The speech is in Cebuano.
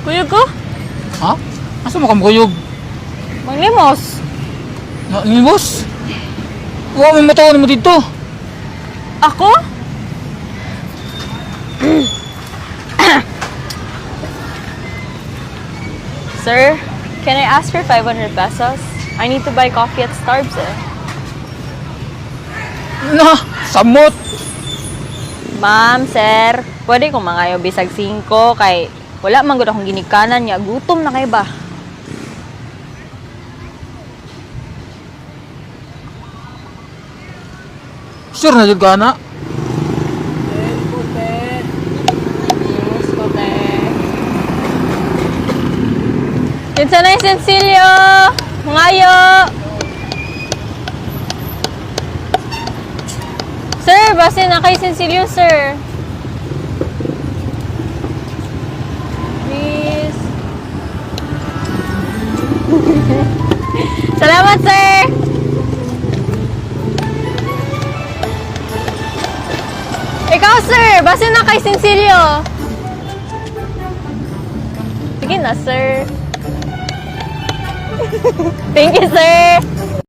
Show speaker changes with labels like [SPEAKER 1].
[SPEAKER 1] Kuyog ko?
[SPEAKER 2] Ha? Asa mo ka mukuyog?
[SPEAKER 1] Maglimos.
[SPEAKER 2] Na, limos? Wa may mataon mo dito.
[SPEAKER 1] Ako? Sir, can I ask for 500 pesos? I need to buy coffee at Starbucks eh.
[SPEAKER 2] Na, samot.
[SPEAKER 1] Ma'am, sir, pwede ko mangayo bisag 5 kay wala man gud akong ginikanan niya. Gutom na kay ba?
[SPEAKER 2] Sure na jud ka na.
[SPEAKER 1] Kinsa na yung Cecilio? Mangayo! Sir, basta na kay Cecilio, sir. Please. Salamat, sir! Ikaw, sir! Basta na kay Cecilio. Sige na, sir. Thank you, sir.